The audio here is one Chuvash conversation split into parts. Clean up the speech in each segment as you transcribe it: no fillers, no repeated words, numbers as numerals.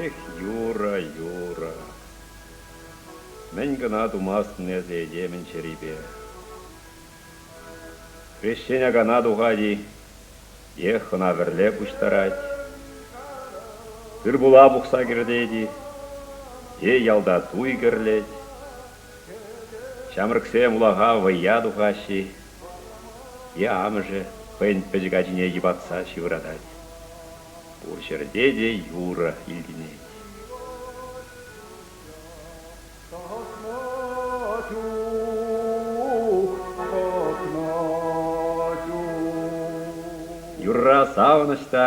Эх, юрӑ, юрӑ. Мӗн кӑна тумастӑн эсӗ этемӗн чӗрипе. Хресчен акана тухать-и е хӑна-вӗрле пуҫтарать, тыр-пула пухса кӗртет-и е ялта туй кӗрлет. Ҫамрӑксем улаха вӑййа тухаҫҫӗ-и е амӑшӗ хӑйӗн пӗчӗк ачине йӑпатса ҫывӑратать. Пур ҫӗрте те юрӑ илтӗнет. Юрра савӑнӑҫ та,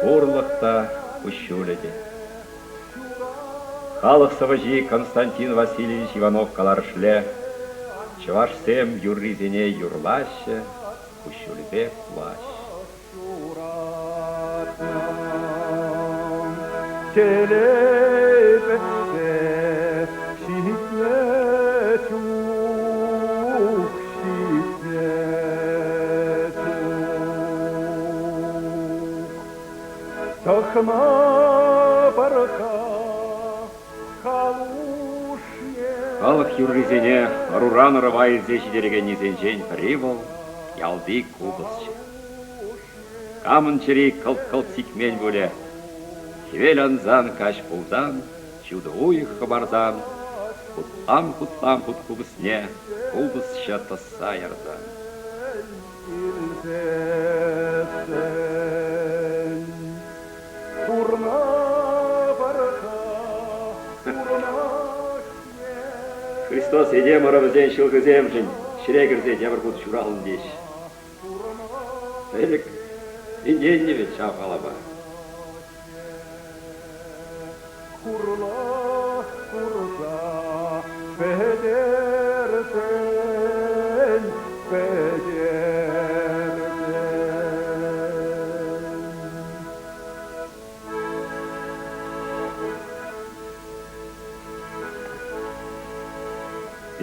хурлӑх та, куҫҫулӗ те. Халӑх сӑвӑҫи Константин Васильевич Иванов каларӑшле чӑвашсем юррисене юрлаҫҫӗ, куҫҫулӗпе кулаҫҫӗ. Телей пӗтсе ҫитнӗ чух, ҫитнӗ чух. Тӑхма пӑрха калушне. Халӑх юррисене ӑруран ӑрӑва илсе ҫитерекеннисенчен пӗри вӑл ялти купӑсҫӑ. Камӑн чӗри кӑлт-кӑлт сикмен пулӗ. Хӗвел ансан, каҫ пулсан, ҫутӑ уйӑх хӑпарсан, хутлам-хутлам хут купӑсне купӑсҫӑ тӑсса ярсан. Илсессӗн пурна пӑрха, пурнӑҫне. Христос этем ӑрӑвӗсен ҫылӑхӗсемшӗн ҫӗре кӗрсе тепӗр хут ҫуралнӑ теҫҫӗ. Ӗлӗк ӗненнӗ вӗт ҫав халапа. Хурлӑх курса пӗтерсен, пӗтерсен.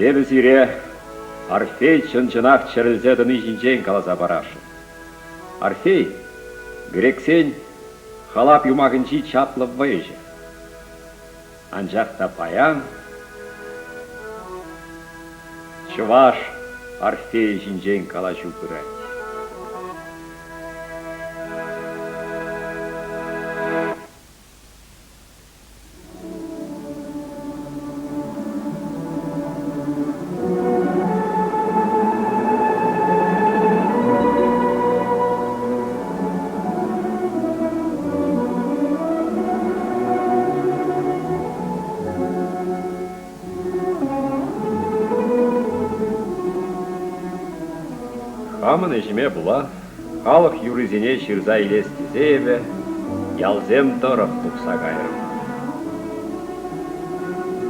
Эпӗ сире Орфей чӑн-чӑнах чӗрӗлсе тӑни ҫинчен каласа парасшӑн. Орфей грексен халап юмахӗнчи чаплӑ вӑйӑҫӑ. Анчах та паян чӑваш Орфейӗ ҫинчен калаҫу пырать. Хамӑн ӗҫӗме пула халӑх юррисене ҫырса илес тесе эпӗ ялсем тӑрӑх тухса кайрӑм.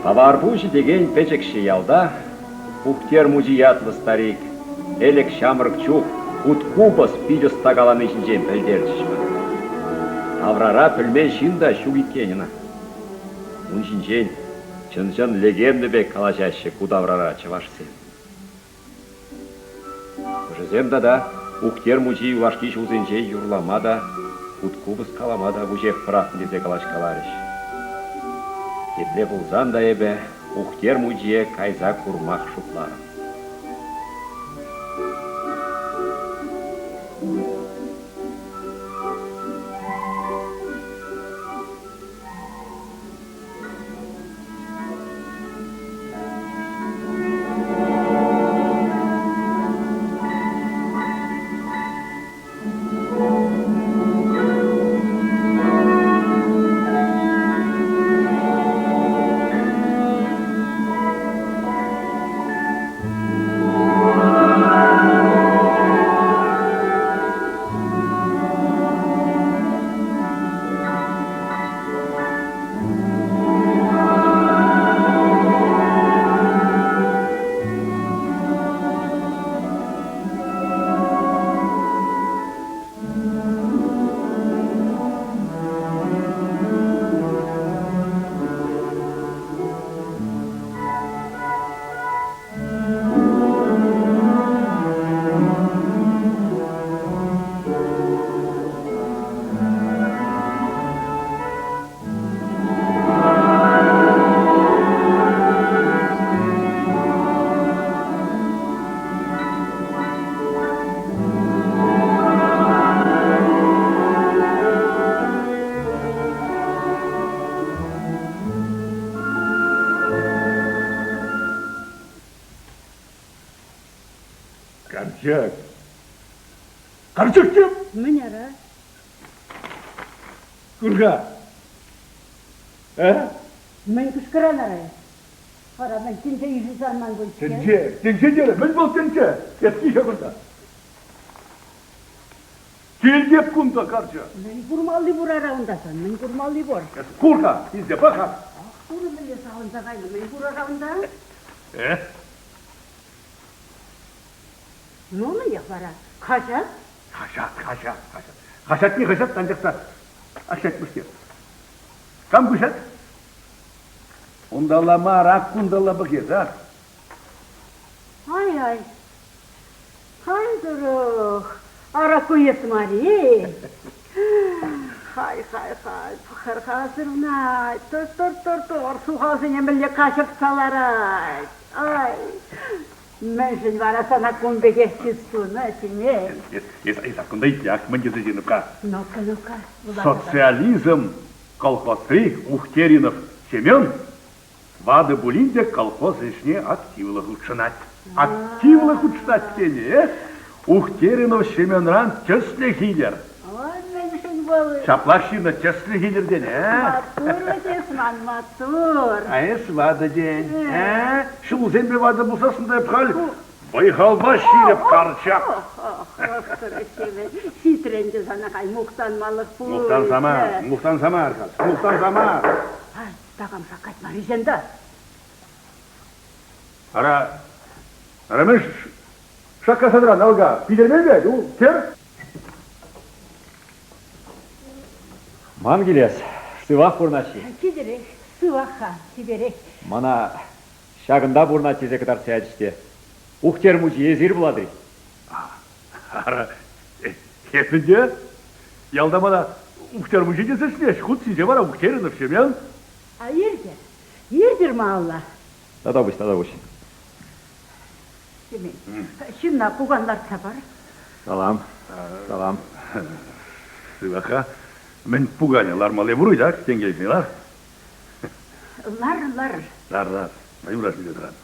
Паварпуҫӗ текен пӗчӗкҫӗ ялта Ухтер мучи ятлӑ старик ӗлӗк ҫамрӑк чух хут-купӑс пит ӑста калани ҫинчен пӗлтерчӗҫ мана. Таврара пӗлмен ҫын та ҫук иккен ӑна. Ун ҫинчен чӑн-чӑн легенда пек калаҫаҫҫӗ ку таврара чӑвашсем. Хӑшӗсем тата Ухтер мучи юлашки ҫулсенче юрлама та, хут-купӑс калама та вуҫех пӑрахнӑ тесе калаҫкаларӗҫ. Епле пулсан та эпӗ Ухтер мучие кайса курмах шутларӑм. Карчӑк. Карчӑк тем! Мӗн ара? Кур-ха. Э? Мӗн кӑшкӑран ара эс? Вара мӗн тӗнче ишӗлсе анман пуль-ҫке? Тӗнче, тӗнче терӗ. Мӗн вӑл тӗнче? Эс киле кунта. Килтеп кунта, карчӑк. Мӗн курмалли пур ара унта сан? Мӗн курмалли пур? Эс кур-ха, илсе пӑх-ха. Ах, турӑ мӗнле савӑнса кайнӑ. Мӗн пур ара унта? Э? Ну, мӗнех вара, хаҫат? Хаҫат, хаҫат, хаҫат. Хаҫатне хаҫат, анчах та хаҫат Кам куҫать? Унталла мар, ак кунталла пӑх а? Ай-ай, ай тӑрӑх, ара ку эс мар-и? Хай-хай-хай, пӑхӑр-ха сырнать, тӑр-тӑр-тӑр-тӑр, сухалсене мӗнле каҫӑртса ларать. Ай, мӗншӗн вара сана кун пекех чыс тунӑ, Семен? Эс, эс, эс кунта итлях, мӗн тесе ҫырнӑ-ха? Ну-ка, ну-ка, Социализм колхозри Ухтеринов Семен ватӑ пулин те колхоз ӗҫне активлӑ хутшӑнать. Активлӑ хутшӑнать тенӗ, э? Ухтеринов Семенран тӗслӗх илӗр. Ой, мӗншӗн вӑл? Ҫаплах ҫынна тӗслӗх илӗр тенӗ, э? Маттур вӗт эс ман, маттур. А эс ватӑ тен, э? Ҫулсемпе ватӑ пулсассӑн та эп халь вӑй-халпа ҫирӗп карчак. Ҫитрӗ ӗнтӗ сана халь мухтанмалӑх пулчӗ. Мухтанса мар, мухтанса мар, мухтанса мар. Ай, такам шаккать мар-и та? Ара, ара мӗн шаккаса тӑран, алка, питӗрмен вӗт, у, тер. Ман килес, сывах пурӑнаҫҫӗ. Чиперех, сывах-ха, чиперех. Мана ҫакӑнта пурӑнать тесе кӑтартса ячӗҫ те. Ухтер мучи, эсир пулатӑр-и? Ара, эпӗ те. Ялта мана Ухтер мучи тесе чӗнеҫ, хут ҫинче вара Ухтеринов Семен. А иртӗр, иртӗр малалла. Тата пуҫ, тата пуҫ. Семен, ҫынна пукан лартса пар. Салам, салам. Сывах-ха. Мӗн пуканӗ лармалли пур так, тенкел ҫине лар. Лар, лар. Лар, лар. Юрать ҫине тӑран.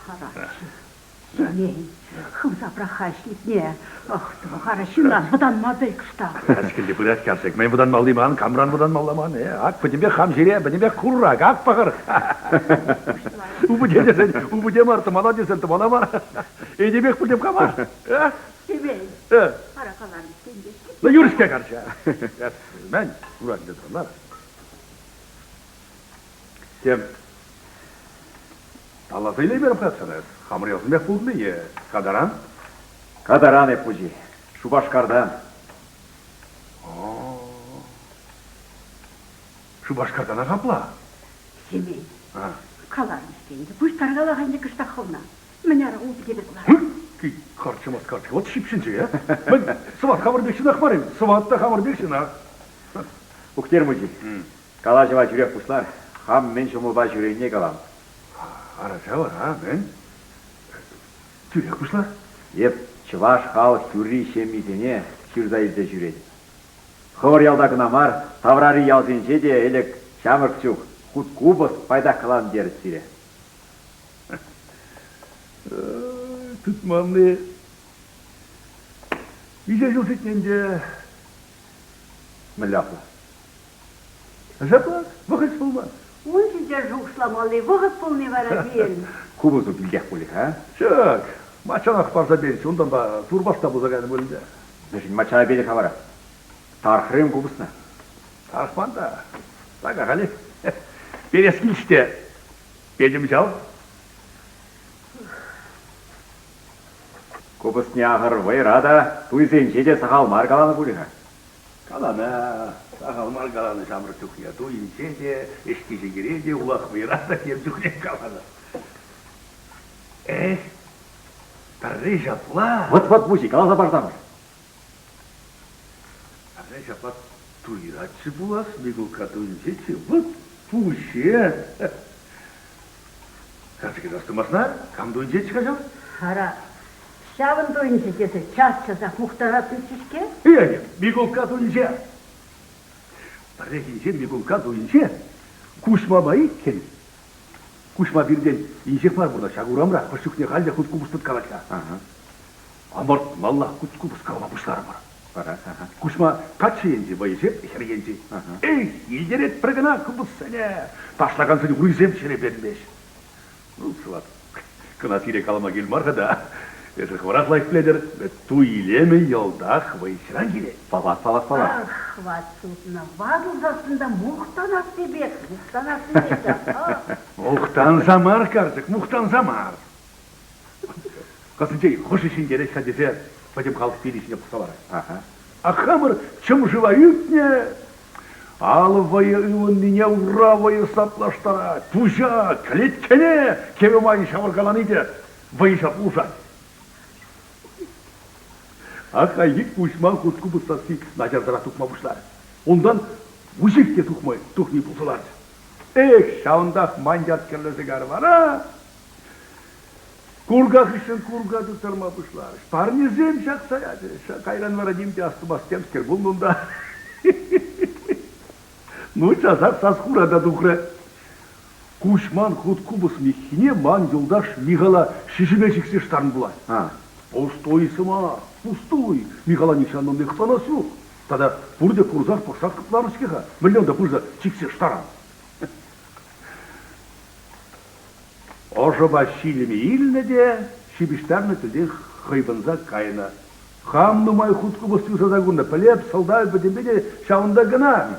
Хараҫҫӗ. Семен, хывса пӑрахха ӗҫлетне. Ах, тӑвӑхара ҫынран вӑтанма пӗл кӑштах. Ӗҫкӗлте пырать карчӑк. Мӗн вӑтанмалли ман, камран вӑтанмалла ман? Э, ак пӗтӗмпех хам ҫире, пӗтӗмпех куррак, ак пӑхӑр. Упӑте тесен, упӑте мар, тӑмана тесен, тӑмана мар. Этемех пӗтӗм кама. Э? Семен, ара каларӑм ӗнтӗ. Ну, юрӗ-ҫке, карчӑк. Мӗн, ура ҫинче тӑрӑн, Тем, Палласа илеймерӗм-ха сана. Хамӑр ялсемех пулнӑ е катаран? Катаран эп хуҫи. Шупашкартан. Шупашкартанах апла? Семен, каларӑм-ҫке ӗнтӗ, пуҫтаркалах ӗнтӗ кӑштах хӑвна. Мӗн ара упӑте пек лар. Карчӑмас карчӑк, вот ҫипҫинче, э? Мӗн, сӑват хамӑр пек ҫынах мар-им? Сӑват та хамӑр пек ҫынах. Ухтер мучи, Калаҫӑва тӳрех пуҫлар, хам мӗн ҫӑмӑлпа ҫӳренине калам. Ара ҫав, ара, мӗн? Тӳрех пуҫлар. Эп чӑваш халӑх юрри ҫеммисене ҫырса илсе ҫӳретӗп. Хӑвӑр ялта кӑна мар, таврари ялсенче те ӗлӗк ҫамрӑк чух хут купӑс пайтах каланӑ терӗҫ сире. Тытманни миҫе ҫул ҫитнӗ ӗнтӗ? Мӗнле апла? Ҫапла, вӑхӑт пулман. Ун ҫинчен шухӑшламалли вӑхӑт пулни вара пирӗн. Купӑсу килтех пулӗ-ха. Ҫук, маччанах парса печӗ, унтанпа турпас та пулса кайнӑ пуль ӗнтӗ. Мӗншӗн маччана печӗ-ха вара? Тарӑхрӗ-им купӑсна? Тарӑхман та, так ахалех. Перес килчӗ те, петӗм ҫав. Купӑсне ахӑр вӑйра та, туйсенче те сахал мар каланӑ пулӗ-ха. Каланӑ, сахал мар каланӑ ҫамрӑк чухне. Туйӗнче те, ӗҫки-ҫикӗре те, улах вӑйра та тем чухне каланӑ. Эх, пӗрре ҫапла... Вӑт-вӑт, мучи, каласа парсамӑр. Пӗрре ҫапла туйратчӗ пулас, Микулкка туйӗнчеччӗ. Вӑт пуҫе! Карчӑкӗ астумасна, кам туйӗнчеччӗ-ха ҫав? Ара, ҫавӑн туйӑнчӗ тесе час-часах мухтанаттӑмччӗ-ҫке. Эй, Микулкка туйӗнче! Пӗррехинче Микулкка туйӗнче Куҫмапа иккӗн. Куҫма пиртен инҫех мар пурӑнать ҫак урамра. Хӑш чухне халь те хут купӑс тыткалать-ха. Ӑмӑртмалла хут купӑс калама пуҫларӑмӑр. Куҫма каччӑ енчи, вӑйӑ хӗр енчи. Эй, илтеретпӗр кӑна купӑссене! Ташлакансен урисем ҫӗре перӗнмеҫ. Ну, сыват. Кӑна сире калама кил мар-ха та. Эсир хӑвӑрах лайӑх пӗлетӗр. Туй илемӗ йӑлтах вӑйӑҫран килет. Паллах, паллах, паллах. Ах, ват сутнӑ. Ватӑлсассӑн та мухтанасси пек, мухтанасси пек. Мухтанса мар, карчӑк, мухтанса мар. Касӑнчен хӑшӗ ҫӗнтерет-ха тесе пӗтӗм халӑх пилӗ ҫине пӑхса ларать. А хамӑр чӑм шыва ӳкнӗ, алӑ вӑйӗ ывӑннине ура вӑйӗ саплаштарать, пуҫа, кӗлеткене кевӗ майӗн ҫавӑркалани те вӑй пулӑшать. Ах, хайхи Куҫма хуткупӑс сасси начартарах тухма пуҫларӗ. Унтан вуҫех те тухми пулса ларчӗ. Эх, ҫавӑнтах ман ят кӗрлесе карӗ вара. Курка хыҫҫӑн курка тыттарма пуҫларӗҫ. Парнесем ҫакса ячӗҫ. Кайран вара ним те астумасть темскер пулнӑ унта. Ну, часах сас-хура та тухрӗ. Куҫман хут купӑс миххине ман юлташ Михала ҫиҫӗме чиксе штарн пулать. Пустуй сӑмах, пустуй! Михала нихҫан нумай хӑтланас ҫук. Тата пурте курсах пӑхсах хӑтланӑ-ҫке-ха. Мӗнле унта пырса чиксе штаран? Ӑшӑпа ҫилӗме илнӗ те ҫыпӑҫтарнӑ тӗлтен хӑйпӑнса кайнӑ. Хам нумай хут купӑс юсаса курнӑ, пӗлеп, сӑлтавӗ пӗтӗмпе те ҫавӑнта кӑна.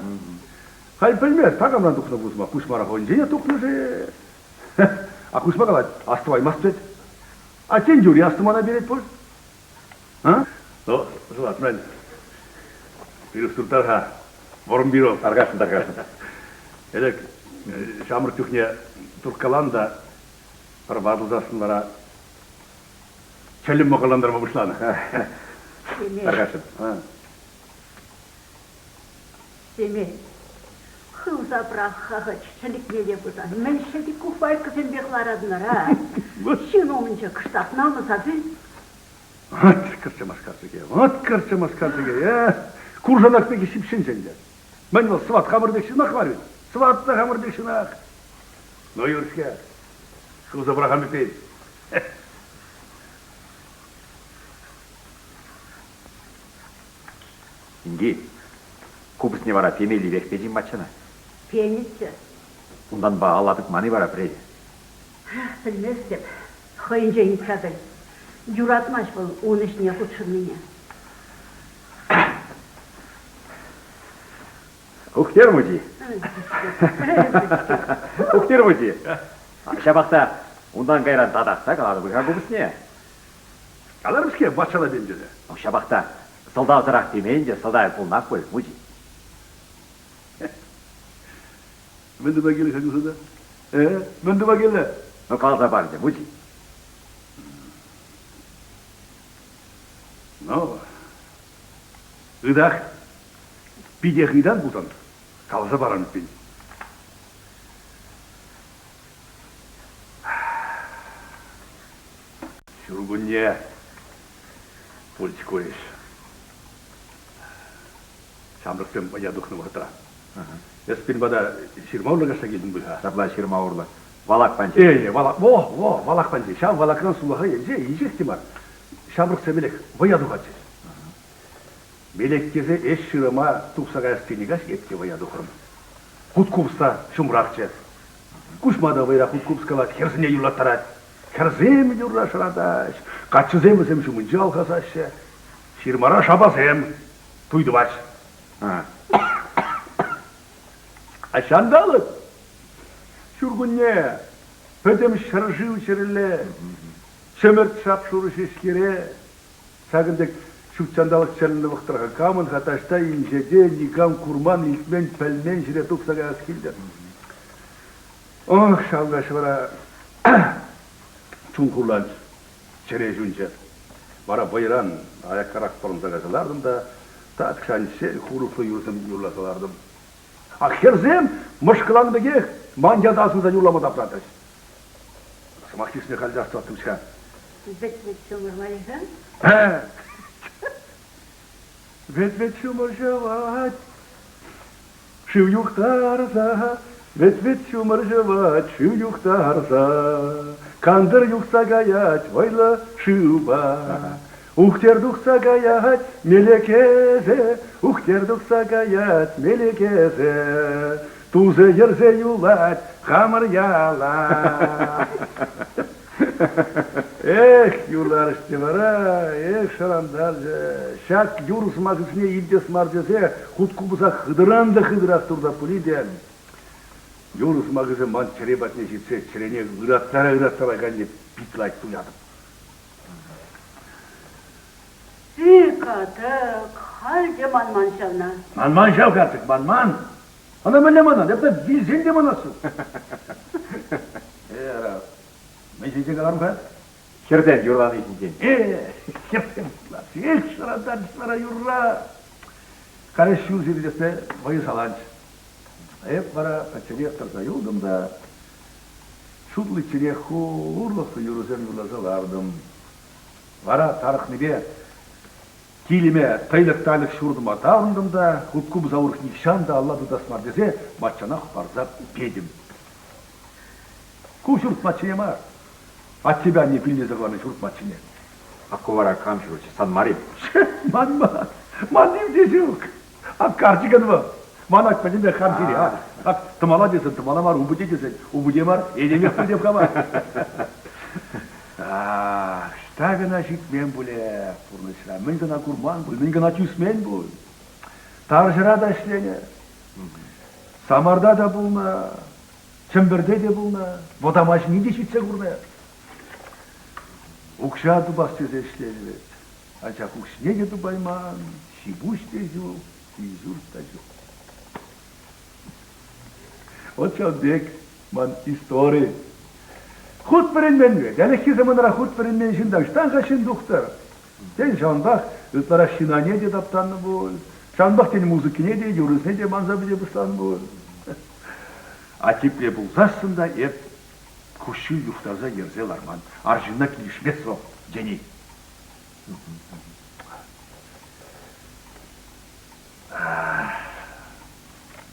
Халь пӗлмест, такамран тухнӑ пусма. Куҫмара хӑйӗнченех тухнӑ-ши? А Куҫма калать, астӑваймасть вӗт. А тен, юри астумана перет пуль? А? Ну, Злат, мӗн? Пирус туртар-ха. Вӑрӑм пирус. Тархасшӑн, тархасшӑн. Ӗлӗк ҫамрӑк чухне турткалан та пӗр ватӑлсассӑн вара чӗлӗм мӑкӑрлантарма пуҫланӑ. Тархасшӑн. Семен, хывса пӑрах-ха хӑть ҫӗлӗкне те пулсан. Мӗн ҫӗтӗк куфайкӑсемпех ларатӑн ара? Ҫын умӗнче кӑштах намӑса пӳл. Вӑт кӑрчамас карчӑкӗ, вӑт кӑрчамас карчӑкӗ, э? Куршанак пек ҫипҫенче ӗнтӗ. Мӗн вӑл, сӑват хамӑр пек ҫынах мар вӗт. Сӑват та хамӑр пек ҫынах. Ну, юрӗ-ҫке, хывса пӑрахам эппин. Инги, купӑсне вара пемеллипех печӗ маччана. Пенӗччӗ. Унтанпа алла тытман-и вара пӗрре? Пӗлместӗп. Хӑйӗнчен ыйтса пӗл. Юратмасть вӑл ун ӗҫне хутшӑннине. Ухтер мучи. Ухтер мучи. Ҫапах та унтан кайран татах та каланӑ пуль-ха купӑсне. Каларӑм-ҫке, патшала пем тесе. Ҫапах та сӑлтавсӑрах темен те, сӑлтавӗ пулнах пуль, мучи. Мӗн тума килӗ-ха кусӑна? Э, мӗн тума килнӗ? Ну, каласа пар ӗнтӗ, мучи. Ну, ытах питех ыйтан пулсан, каласа парам эппин. Ҫуркунне пулчӗ ку ӗҫ. Ҫамрӑксем вӑя тухнӑ вӑхӑтра. Эс пирӗн пата ҫырма урлӑ каҫса килтӗн пуль-ха? Ҫапла ҫырма урлӑ. Валак панчи. Э, валак, во, во, валак панчи. Ҫав валакран сулахай енче инҫех те мар. Ҫамрӑксем ӗлӗк вӑя тухатчӗҫ. Мелеккесе ӗҫ шырама тухса каяс тенӗ каҫ эп те вӑя тухрӑм. Хут купӑста ҫумрахчӗ. Куҫма та вӑйра хут купӑс калать, хӗрсене юрлаттарать. Хӗрсем юрра шӑратаҫ, каччӑсем вӗсем ҫумӗнче алхасаҫҫӗ. Ҫырмара шапасем туй тӑваҫ. А ҫанталӑк ҫуркунне пӗтӗм ҫӗршыв чӗрӗле, ҫӗмӗрт шап-шурӑ ҫеҫкере. Ҫакӑн пек ҫут ҫанталӑк чӗрӗлнӗ вӑхӑтра камӑн-ха таҫта инҫете никам курман, илтмен, пӗлмен ҫӗре тухса каяс килтӗр. Ох, ҫав каҫ вара чун хурланчӗ, чӗре ҫунчӗ. Вара вӑйран аяккарах пӑрӑнса кайса лартӑм та тахҫанччен хурӑхлӑ юрӑсем юрласа лартӑм. А хӗрсем мӑшкӑланӑ пекех ман ята асӑнса юрлама тапратрӗҫ. Сӑмах йышне халь те астӑваттӑм-ҫке. Вӗт-вӗт ҫумӑр мар-и-ха? Вӗт-вӗт ҫумӑр ҫӑвать, шыв юхтарса. Вӗт-вӗт ҫумӑр ҫӑвать шыв юхтарса, Кантӑр юхса каять вӑйлӑ шывпа. Ухтер тухса каять мелекесе, Ухтер тухса каять мелекесе. Тусӗ йӗрсе юлать хамӑр яла. Эх, юрларӗҫ те вара, эх, шӑрантарчӗ. Ҫак юр сӑмахӗсене илтес мар тесе хут купӑса хытӑран та хытӑрах туртать пулин те, юр сӑмахӗсем ман чӗре патне ҫитсе чӗрене ыраттара-ыраттара кайнине пит лайӑх туятӑп. Икатӑк, халь те манман ҫавна. Манман ҫав, карчӑк, манман. Ӑна мӗнле манан? Эпӗ вилсен те манас ҫук. Э, ара, мӗн ҫинчен каларӑм-ха? Хӗрсем юрлани ҫинчен. Э, хӗрсем эх, шӑрантарчӗҫ вара юрра. Халӗ ҫул сирӗлессе вӑйӑ саланчӗ. Эп вара пӗчченех тӑрса юлтӑм та шутличченех хурлӑхлӑ юрӑсем юрласа лартӑм. Вара тарӑхнипе килӗме тӑйлӑк-тайлӑк ҫуртӑма таврӑнтӑм та хуткупӑса урӑх нихҫан та алла тытас мар тесе маччана хӑпарса петӗм. Ку ҫурт маччине мар, аттепе анне пиллесе хӑварнӑ ҫурт маччине. А ку вара кам ҫурчӗ, сан мар-и? Ман мар, ман ним те ҫук. Ак карчӑкӑн вӑл. Ман ак пӗтӗмпех хам ҫире. Ак, ак тӑмала тесен тӑмала мар, упӑте тесен упӑте мар, этемех пӗлтеп-ха мар. Ах, ӑҫта кӑна ҫитмен пулӗ пурнӑҫра, мӗн кӑна курман пуль, мӗн кӑна тӳсмен пуль. Тарҫӑра та ӗҫленӗ, Самарта та пулнӑ, Чӗмпӗрте те пулнӑ, вӑтама ҫине те ҫитсе курнӑ. Укҫа тупас тесе ӗҫленӗ вӗт. Анчах укҫине те тупайман, ҫи-пуҫ те ҫук, кил-ҫурт та ҫук. Вот ҫав пек ман истори. Хут вӗренмен вӗт. Ӗлӗкхи саманара хут вӗренмен ҫын та ӑҫтан-ха ҫын тухтӑр? Тен, ҫавӑнпах ытларах ҫынане те таптаннӑ пуль. Ҫавӑнпах, тен, музыкине те, юрӑсене те манса пӗте пуҫланӑ пуль. А тепле пулсассӑн та эп куҫҫуль юхтарса йӗрсе ларман. Арҫынна килӗшмест вӑл, тени.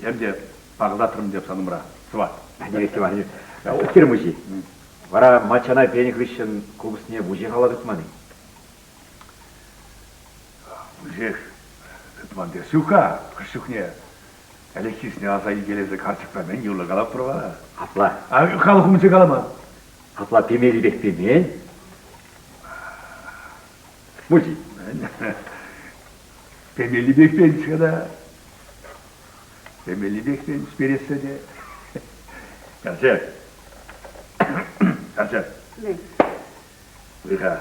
Тем те пакӑлтатрӑм теп сан умра, сӑват. Анне, Иван, Ухтер мучи, вара маччана пенӗ хыҫҫӑн купӑсне вуҫех алла тытман-и? Вуҫех тытман тес ҫук-ха хӑш чухне. Ӗлӗкхисене аса илкелесе карчӑкпа мӗн юрлӑ калатпӑр вара? Апла. Халӑх умӗнче калама. Апла пемеллипех пемен. Мучи. Пемеллипех пенчӗ та. Пемеллипех пенчӗ перессе те. Карчӑк. Карчӑк. Ыйха,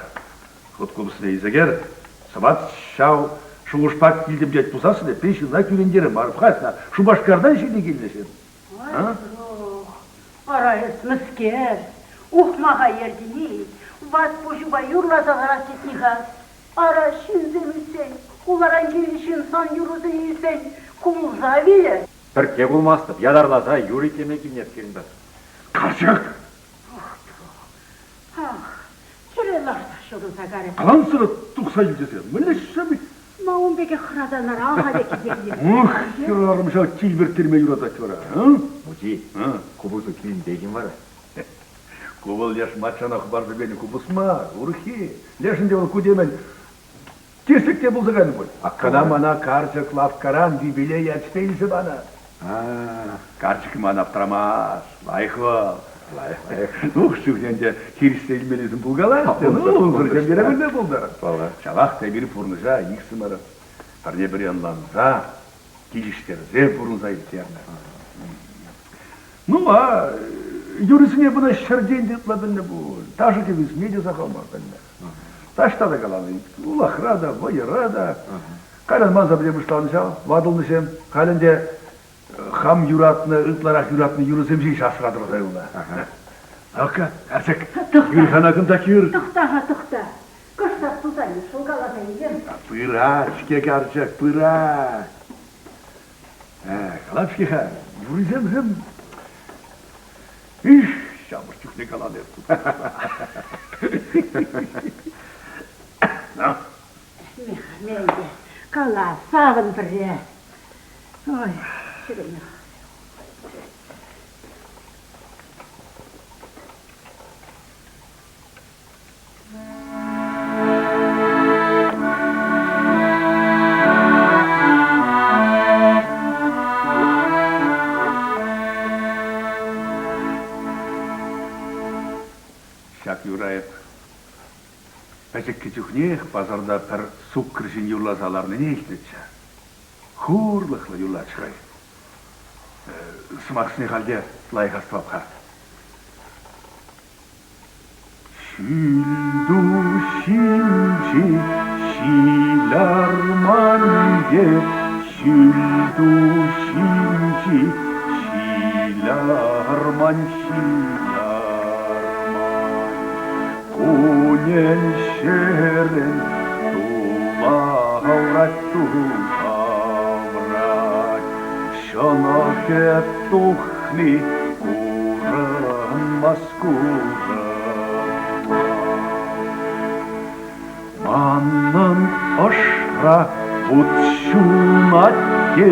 хут купӑсне илсе кӗр. Сӑват ҫав шухӑшпа килтӗм тет пулсассӑн эппин ҫынна кӳрентерӗ мар. Шупашкартан ҫити килнӗ ҫын. Ай, ара эс мӗскер, ухмаха ертӗн-и? Ват пуҫупа юрласа ларас тетни-ха. Ара, ҫынсем илтсен, хуларан килнӗ ҫын сан юррусене илтсен кулса вилӗ. Пӗртте кулмастӑп, ятарласа юр итлеме килнӗ пирӗн пата. Карчӑк! Ах, чӗре ларса ҫурӑлса карӗ. Калансӑр тухса илчӗ Мӗнле ҫӗмӗт? Ма ун пекех хӑратанран халӗ килсе килет. Ух, хӗрарӑм ҫав тилмӗрттерме юратать вара. Мучи, купӑсу килӗнтех-им вара? Ку вӑл леш маччана хӑпарса пенӗ купӑс мар, урӑххи. Лешӗн те вӑл ку темен тислӗк те пулса кайнӑ пуль. Кӑна мана карчӑк лавккаран юбилей ячӗпе илсе панӑ. Карчӑк ман аптрамасть, лайӑх вӑл. Лайӑх, лайӑх. Ну, ҫук ӗнтӗ, хирӗҫсе илмеллисем пулкалаҫҫӗ. Ну, унсӑр ҫемьере мӗнле пултӑр? Ҫавах та эпир пурнӑҫа иксӗмӗр пӗрне-пӗри ӑнланса, килӗштерсе пурӑнса ирттернӗ. Ну, а юрӑсене пына ҫӗртен те ытла пӗлнӗ пуль, ташӑ кӗввисене те сахал мар пӗлнӗ. Таҫта та каланӑ, улахра та, вӑйӑра та. Кайран манса пӗле пуҫланӑ ҫав, ватӑлнӑҫем. Халь ӗнтӗ хам юратнӑ, ытларах юратнӑ юрӑсем ҫеҫ асра тӑрса юлнӑ. Ну-ка, Арсек, кӳр-ха кунта кӳр. Тӑхта-ха, тӑхта. Кӑштах тусанне шӑлкаласа илем. Пырать-ҫке, карчӑк, пырать. Калап-ҫке-ха, юррисемсем Их, ҫамрӑк чухне каланӑ эп тут. Мехмете, кала, савӑн пӗрре. Ой, чӗрене. Пӗчӗккӗ чухнех пасарта пӗр суккӑр ҫын юрласа ларнине илтнӗччӗ. Хурлӑхлӑ юрлать хӑй. Сӑмахсене халь те лайӑх астӑвап-ха. Ҫӳл-ту ҫинчи ҫил арманӗ, ҫӳл-ту ҫинчи ҫил арман, ҫил арман. Кунӗн-ҫӗрӗн тулаврать, тулаврать. Ҫӑнӑхӗ тухни курӑнмасть, курӑнмасть. Манӑн ӑшра вут ҫунать те,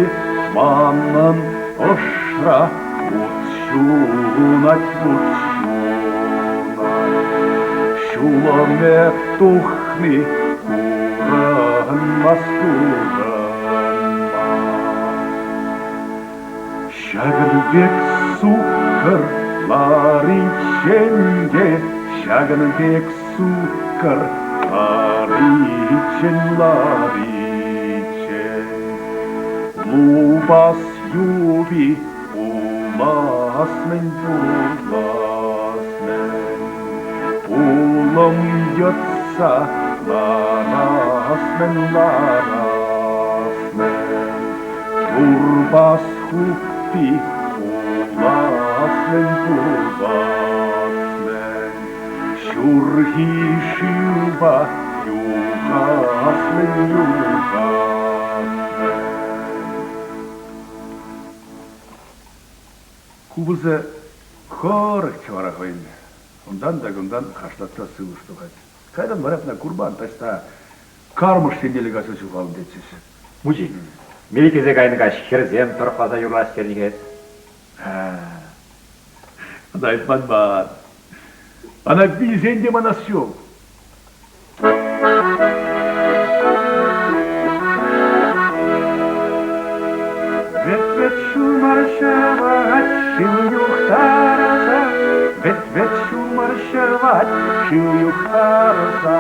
манӑн ӑшра вут ҫунать, вут ҫунать. Ҫулӑмӗ тухни курӑнмасть, курӑнмасть. Ҫакӑн пек суккӑр лариччен те, ҫакӑн пек суккӑр лариччен, лариччен. Лупас юпи пулас-мӗн, пулас-мӗн. Улӑм йӑтса ларас-мӗн, ларас-мӗн. Турпас хуппи пулас-мӗн, пулас-мӗн. Ҫурхи шывпа юхас-мӗн, юхас-мӗн. Купӑсӗ хӑрӑкчӗ вара хӑйӗн. Унтан та кунтан хашлатса сывлӑш тухать. Кайран вара ӑна курман таҫта кармӑш еннелле кайса ҫухалнӑ тетчӗҫ. Мучи, мелкесе кайнӑ каҫ хӗрсем тӑрӑхласа юрлаҫ терӗн-ха эс. Ӑна манман. Ӑна вилсен те манас ҫук. Вӗт-вӗт ҫумӑр ҫӑвать, шыв юхтарса, Вӗт-вӗт ҫумӑр ҫӑвать, шыв юхтарса.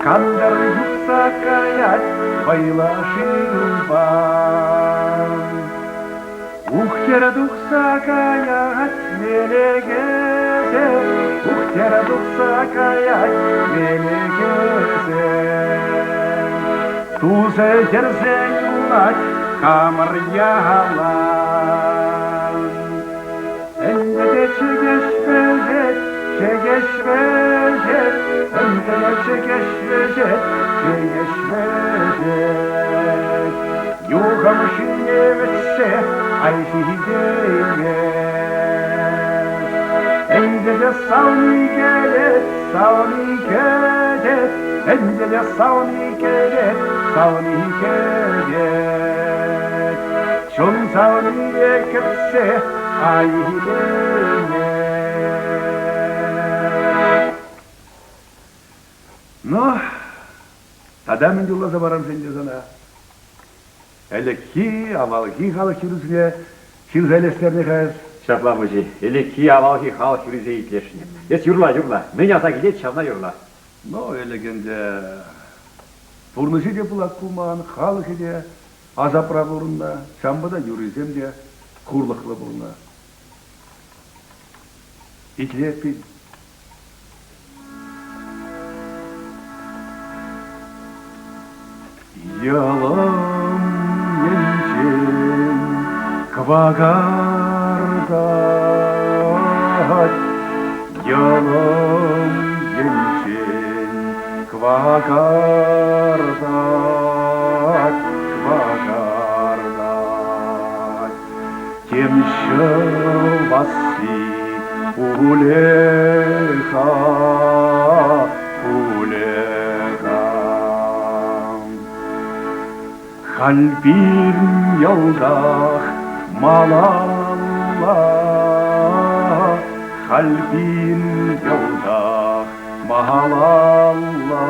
Кантӑр юхса каять вӑйлӑ шывпа. Ухтер тухса каять мелекесе, Ухтер тухса каять мелекесе. Тусӗ йӗрсе юлать хамӑр яла. Ӗнтӗ те чӗкеҫ вӗҫет, чӗкеҫ вӗҫет, ӗнтӗ те чӗкеҫ вӗҫет, чӗкеҫ вӗҫет. Юхӑм ҫине вӗҫсе ай ҫитеймест. Ӗнтӗ те савни килет, савни кӗтет, ӗнтӗ те савни килет, савни кӗтет. Чун савнине кӗтсе ай илеймест. Ну, тата мӗн юрласа парам-ши ӗнтӗ сана? Ӗлӗкхи, авалхи халӑх юррисене ҫырса илестернӗ-ха эс. Ҫапла, мучи, ӗлӗкхи, авалхи халӑх юррисене итлесшӗн. Эс юрла, юрла. Мӗн аса килет, ҫавна юрла. Ну, ӗлӗк ӗнтӗ пурнӑҫӗ те пылак пулман, халӑхӗ те асапра пурӑннӑ, ҫавӑнпа та юррисем те хурлӑхлӑ пулнӑ. Итле эппин. Йӑлӑм енчен кӑвакартать, йӑлӑм енчен кӑвакартать, кӑвакартать. Тем ҫӑвасси пулӗ-ха, пулӗ-ха. Халь пирӗн йӑлтах малалла, халь пирӗн йӑлтах малалла,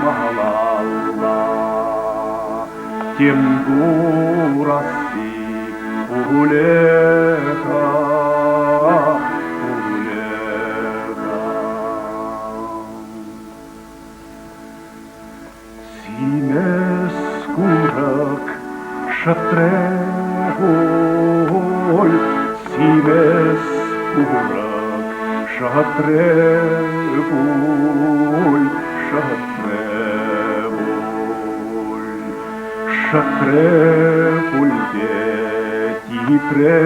малалла. Тем курасси пулӗ-ха, пулӗ-ха. Шӑтрӗ пуль симӗс курӑк, шӑтрӗ пуль, шӑтрӗ пуль. Шӑтрӗ пуль те типрӗ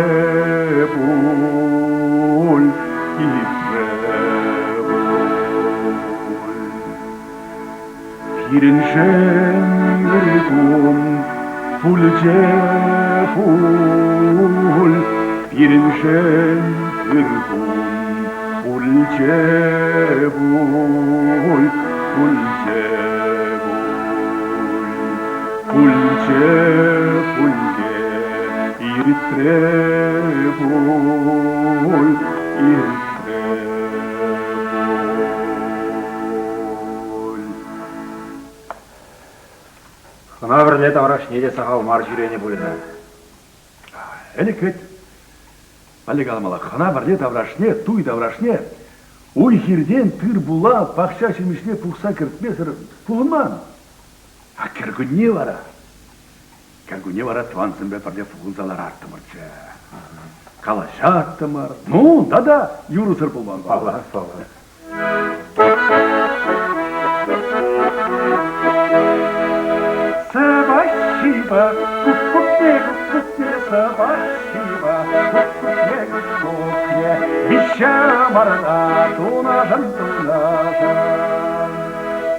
пуль, типрӗ пуль. Пирӗншӗн ыр кун пулчӗ пуль, пирӗншӗн ыр кун пулчӗ пуль, пулчӗ пуль. Пулчӗ пуль те иртрӗ пуль, иртрӗ пуль. Хӑна-вӗрле таврашне те сахал мар ҫӳренӗ пуль-ха. Ӗлӗк вӗт, мӗнле каламалла, хӑна-вӗрле таврашне, туй таврашне уй-хиртен тыр-пула, пахча ҫимӗҫне пухса кӗртмесӗр пухӑнман. А кӗркунне вара, кӗркунне вара тӑвансемпе пӗрле пухӑнса лараттӑмӑрччӗ. Калаҫаттӑмӑр. Ну, тата юрӑсӑр пулман. Паллах, паллах. Спасибо, куккукне, куккукне, спасибо, куккукне, куккукне, виҫҫе марта тунашӑн, тунашӑн.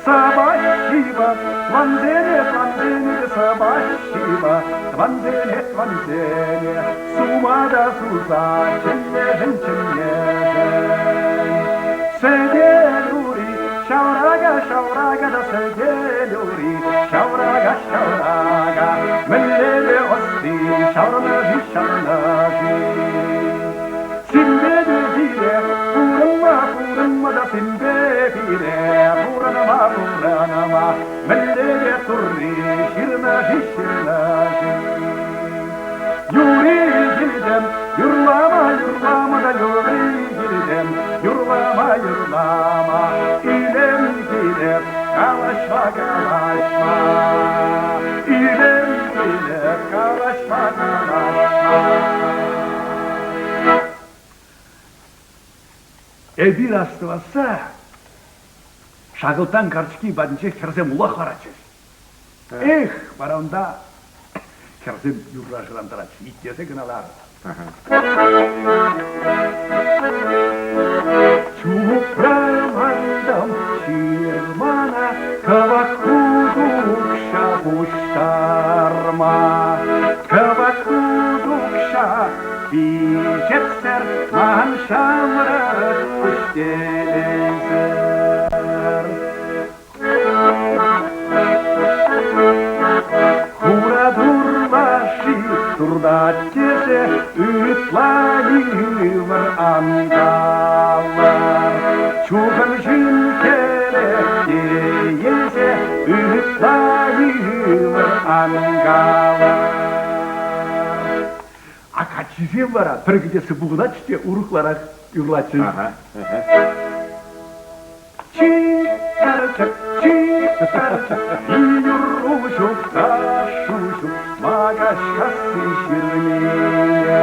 Спасибо, тӑвансене, тӑвансене, спасибо, тӑвансене, тӑвансене, сума та суса чӗннӗшӗн, чӗннӗшӗн. Сӗтел ури ҫаврака, ҫаврака та сӗтел ури ҫаврака, ҫаврака, мӗнле ӑсти ҫаврӑнӑши, ҫаврӑнӑши. Симпе те пире пурӑнма, пурӑнма та симпе пире пурӑнма, пурӑнма, мӗнле те турри ҫырнӑ-ши, ҫырнӑ-ши. Юри килтӗм, юрлама, юрлама та юри килтӗм, юрлама, юрлама, илем килеп, калаҫма, калаҫма. Илем килеп, калаҫма, калаҫма. Эпир астӑвасса Шакӑлтан карчӑкки патӗнче хӗрсем улах ларатчӗҫ. Эх, вара унта хӗрсем юрра шӑрантаратчӗҫ, итлесе кӑна лар. Чупрӑмантӑм ҫырмана кӑвак хутукҫа пуҫтарма. Кӑвак хутукҫа пичетсӗр ман ҫамрӑк пуҫ телейсӗр. Хура турлаши туртать тесе ытла йывӑр ан калӑр. Чухӑн ҫын хӗре теесе ытла йывӑр ан калӑр. А каччисем вара пӗр кӗтессе пухӑнатчӗҫ те урӑхларах юрлатчӗҫ. Чикарчӑк, чикарчӑк, юрру ҫук, ташшу ҫук, Макаҫкасси ҫырмине.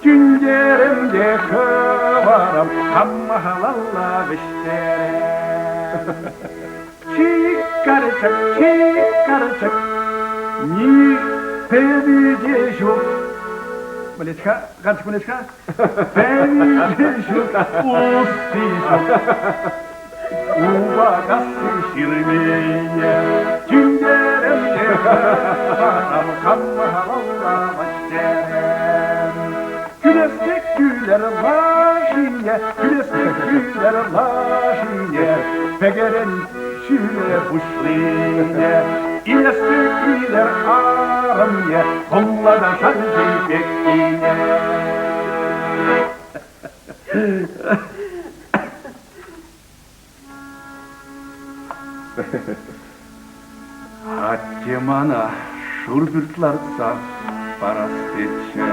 Тӳнтерем те хӑварам, хаммалалла вӗҫтерем. Чикарчӑк, чикарчӑк, ни пӗви те ҫук. Мӗлет-ха, карчӑк мӗлет-ха? Пӗви ҫук, усси ҫук. Упакасси ҫырмине тӳнтерем те хам хамалла вӗҫтерем. Кӳлес пек кӳлер лашине, кӳлес пек кӳлер лашине, пӗкӗрен ҫӳле пуҫлине. Илес пек илер арӑмне, хӑмла та шанчи пеккине. Атте мана шур пӳрт лартса парас тетчӗ.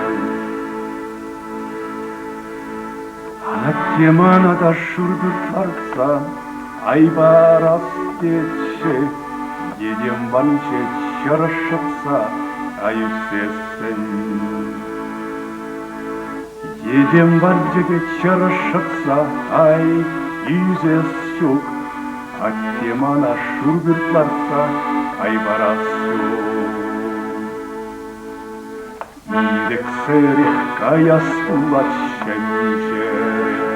Атте мана та шур пӳрт лартса ай парас тетчӗ. Йӗтем варринче чӑрӑш шӑтса. Ай ӳксессӗн. Йӗтем варчӑкӗ чӑрӑш шӑтса, ай, ӳсес ҫук. Атте мана шур пӳрт лартса, ай парас ҫук. Ирӗксӗрех каяс пулать ҫӗн ҫӗре.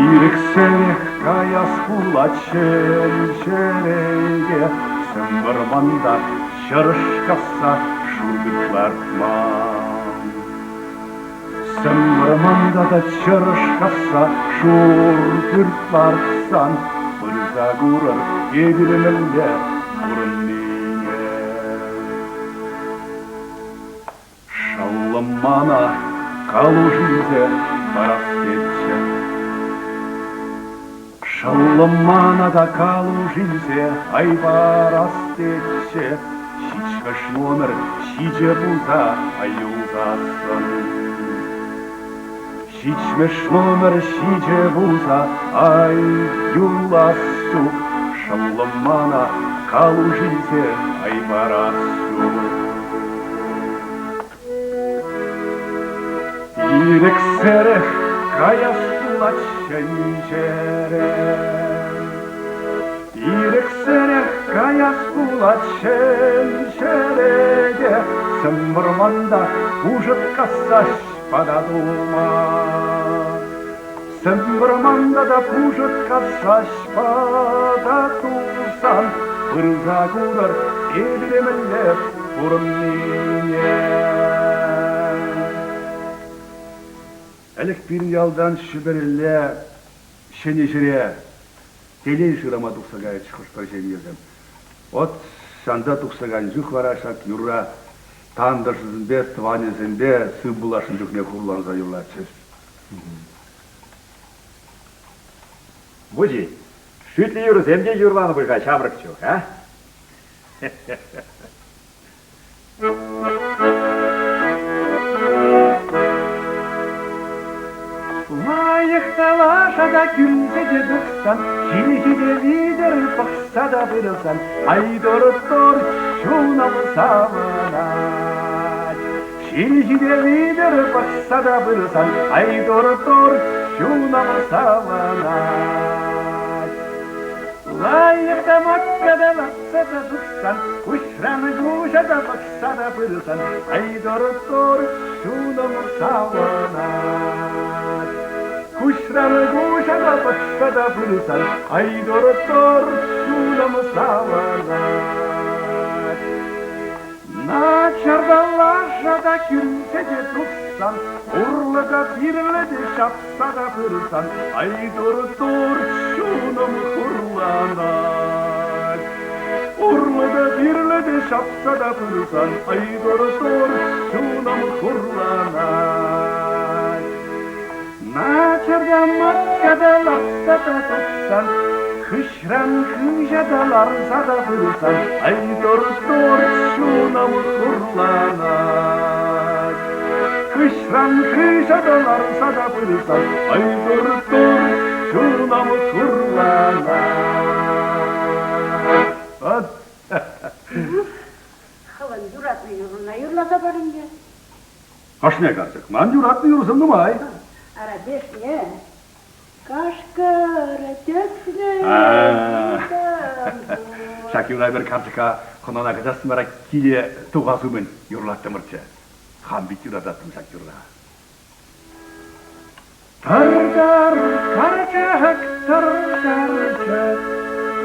Ирӗксӗрех каяс пулать ҫӗн ҫӗре. Сӗм вӑрманта чӑрӑш касса шур пӳрт лартман. Сӗм вӑрманта та чӑрӑш касса шур пӳрт лартсан пырса курӑр эпир мӗнле пурӑннине. Шӑллӑм мана калуш илсе парас тетчӗ. Шӑллӑм мана та калуш илсе ай парас тетчӗ. Ҫичкӗш номер ҫичӗ пулса ай юлсассӑн. Ҫичмӗш номер ҫичӗ пулса ай юлас ҫук. Шӑллӑм мана калуш илсе ай парас ҫук. Ирӗксӗрех каяс пулать ҫӗн ҫӗре. Ирӗксӗрех каяс пулать ҫӗн ҫӗре те сӗм вӑрманта пушӑт касса пата тума. Сӗм вӑрманта та пушӑт касса пата тусан пырса курӑр эпир мӗнле пурӑннине. Ӗлӗк пирӗн ялтан Ҫӗпӗрелле ҫӗнӗ ҫӗре телей шырама тухса каятчӗҫ хӑш-пӗр ҫемьесем. Вӑт ҫанта тухса кайнӑ чух вара ҫак юрра тантӑшӗсемпе, тӑванӗсемпе сыв пуласшӑн чухне хурланса юрлатчӗҫ. Мучи, шӳтлӗ юрӑсем те юрланӑ пуль-ха ҫамрӑк чух, а? Лайӑх та лаша та кӳлсе те тухсан, ҫилхи витӗр пӑхса та пырсан, ай-тор-тор чунӑм савӑнать. Ҫилхи витӗр пӑхса та пырсан, ай-тор-тор чунӑм савӑнать. Лайӑх та макка та лартса та тухсан, куҫран куҫа та пӑхса та пырсан, ай-тор-тор чунӑм савӑнать. Куҫран куҫа та пӑхса та пырсан, ай-тор-тор чунӑм савӑнать. Начарта лаша та кӳрсе те тухсан, урлӑ та пирлӗ те ҫапса та пырсан, ай-тур-тур чунӑм хурланать. Урлӑ та пирлӗ те ҫапса та пырсан, ай-тур-тур чунӑм хурланать. Начарта матка та лартса та тухсан, хыҫран хыҫа та ларса та пырсан, ай-тур-тур чунӑм хурланать. Хыҫран хыҫа та ларса та пырсан, ай-тур-тур чунӑм хурланать. Вот. Хӑвӑн юратнӑ юрруна юрласа пар ӗнтӗ. Ашне карчӑк, ман юратнӑ юрӑсем нумай. Ара, бешне. Кашкӑр тӗслӗ Ҫак юра пӗр карчӑка хӑнана кӗтес вара киле тухас умӗн юрлаттӑмӑрччӗ. Хам пит юрататтӑм ҫак юрра. Тӑр-тӑр карчӑк, тӑр-карчӑк,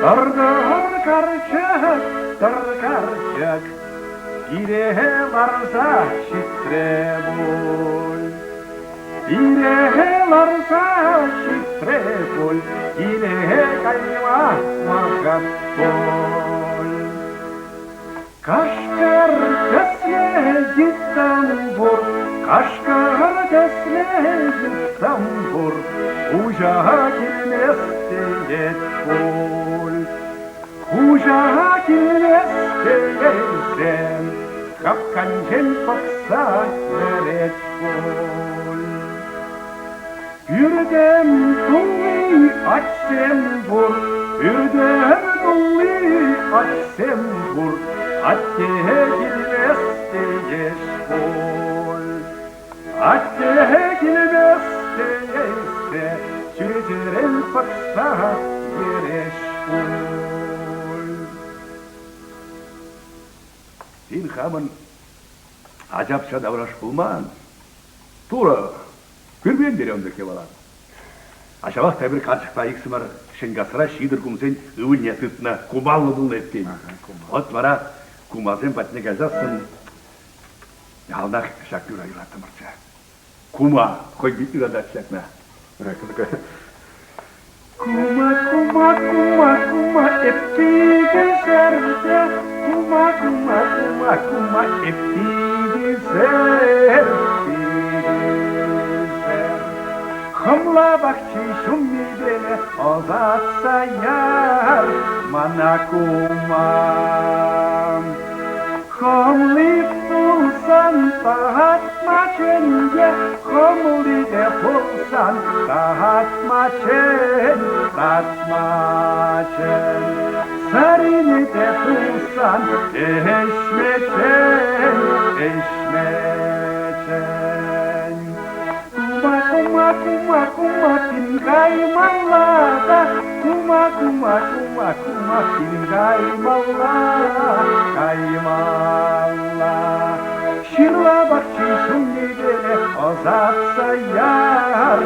тӑр-тӑр карчӑк, тӑр-карчӑк, пире ларса ҫитрӗ пуль. Пире ларса ҫитрӗ пуль, киле кайма вӑхӑт пуль. Кашкӑр тӗслӗ йыттӑм пур, кашкӑр тӗслӗ йыттӑм пур, хуҫа килмест теет пуль. Хуҫа килмест тесен, капканчен пӑхса вӗрет пуль. Пӳртем тулли атьсем пур, пӳртем тулли атьсем пур. Атте килмест теес пуль. Атте килмест теесе, чӳречерен пӑхса йӗрес пуль. Тин хамӑн ачапча тавраш пулман. Турӑ пӳрмен терӗ ун пек япала. А ҫавах та эпир карчӑкпа иксӗмӗр Ҫӗнкасра Ҫитӑр кумсен ывӑлне тытнӑ, кумаллӑ пулнӑ эппин. Вӑт вара кумасем патне кайсассӑн яланах ҫак юра юраттӑмӑрччӗ. Кума хӑй пит юратать ҫакна. Кума, кума, кума, кума, эп питӗ ҫӗрте. Кума, кума, кума, кума, эп питӗ сӗр, питӗ сӗр. Хӑмла пахчи ҫуммипеле ӑсатса яр мана кума. Хӑмли пулсан татма чӗнте, хӑмли те пулсан татма чӗн, татма чӗн. Сарине те пулсан ӗҫме чӗн, ӗҫме чӗн. Кума, кума, кума, кума, пин каймалла та, кума, кума, кума, кума, пин каймалла, каймалла. Ҫырла пахчи ҫумнипе ӑсатса яр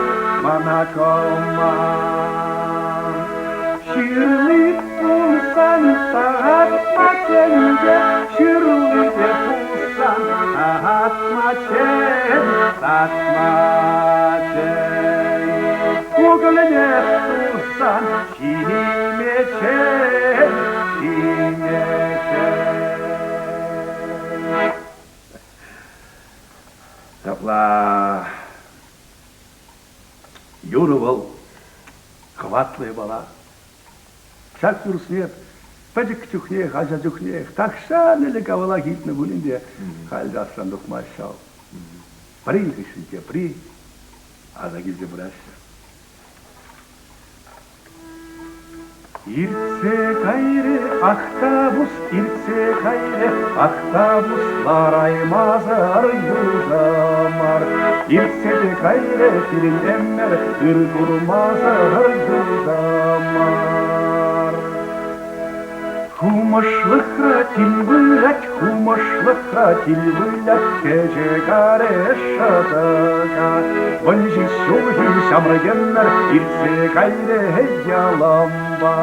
мана кӑма. Ҫырли пулсан татма чӗнте, ҫырли те пулсан татма чӗн, татма чӗн. Кукӑльне пулсан ҫиме чӗн, ҫиме чӗн. Ҫапла юрӑ вӑл хӑватлӑ япала. Ҫак юрӑсне пӗчӗк чухнех, ача чухнех, тахҫан ӗлӗк-авалах илтнӗ пулин те халь те асран тухмасть ҫав. Пӗрин хыҫҫӑн тепри аса килсе пыраҫҫӗ. Иртсе кайрӗ Ахтавус, иртсе кайрӗ Ахтавус, лараймасӑр юлтӑмӑр. Иртсе те кайрӗ пирӗн ӗмӗр, ыр курмасӑр юлтӑмӑр. Хумӑшлӑхра тил вылять, хумӑшлӑхра тил вылять, кӗчӗк ареш шӑтӑка. Вӑнҫич ҫулхи ҫамрӑк ӗмӗр иртсе кайрӗ яланпа.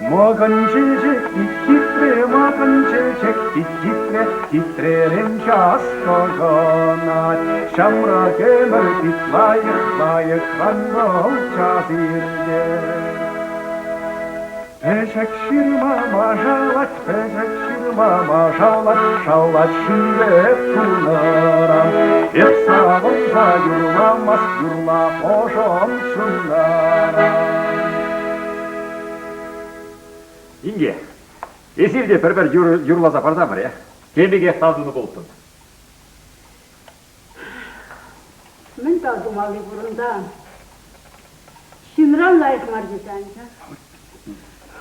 Мӑкӑн чечек пит хитре, мӑкӑн чечек пит хитре, хитререн час кӑкӑнать. Ҫамрӑк ӗмӗр пит лайӑх, лайӑхран вӑл час иртет. Пӗчӗк ҫырма машалать, пӗчӗк ҫырма машалать, шалать ҫӳреп тунӑран. Эп савӑнса юрламас, юрла ӑшӑм чунтан. Инке, эсир те пӗр-пӗр юрласа парсамӑр, э? Тем пекех тав тунӑ пулӑттӑм. Мӗн тав тумалли вырӑнта? Ҫынран лайӑх мар тесе анчах.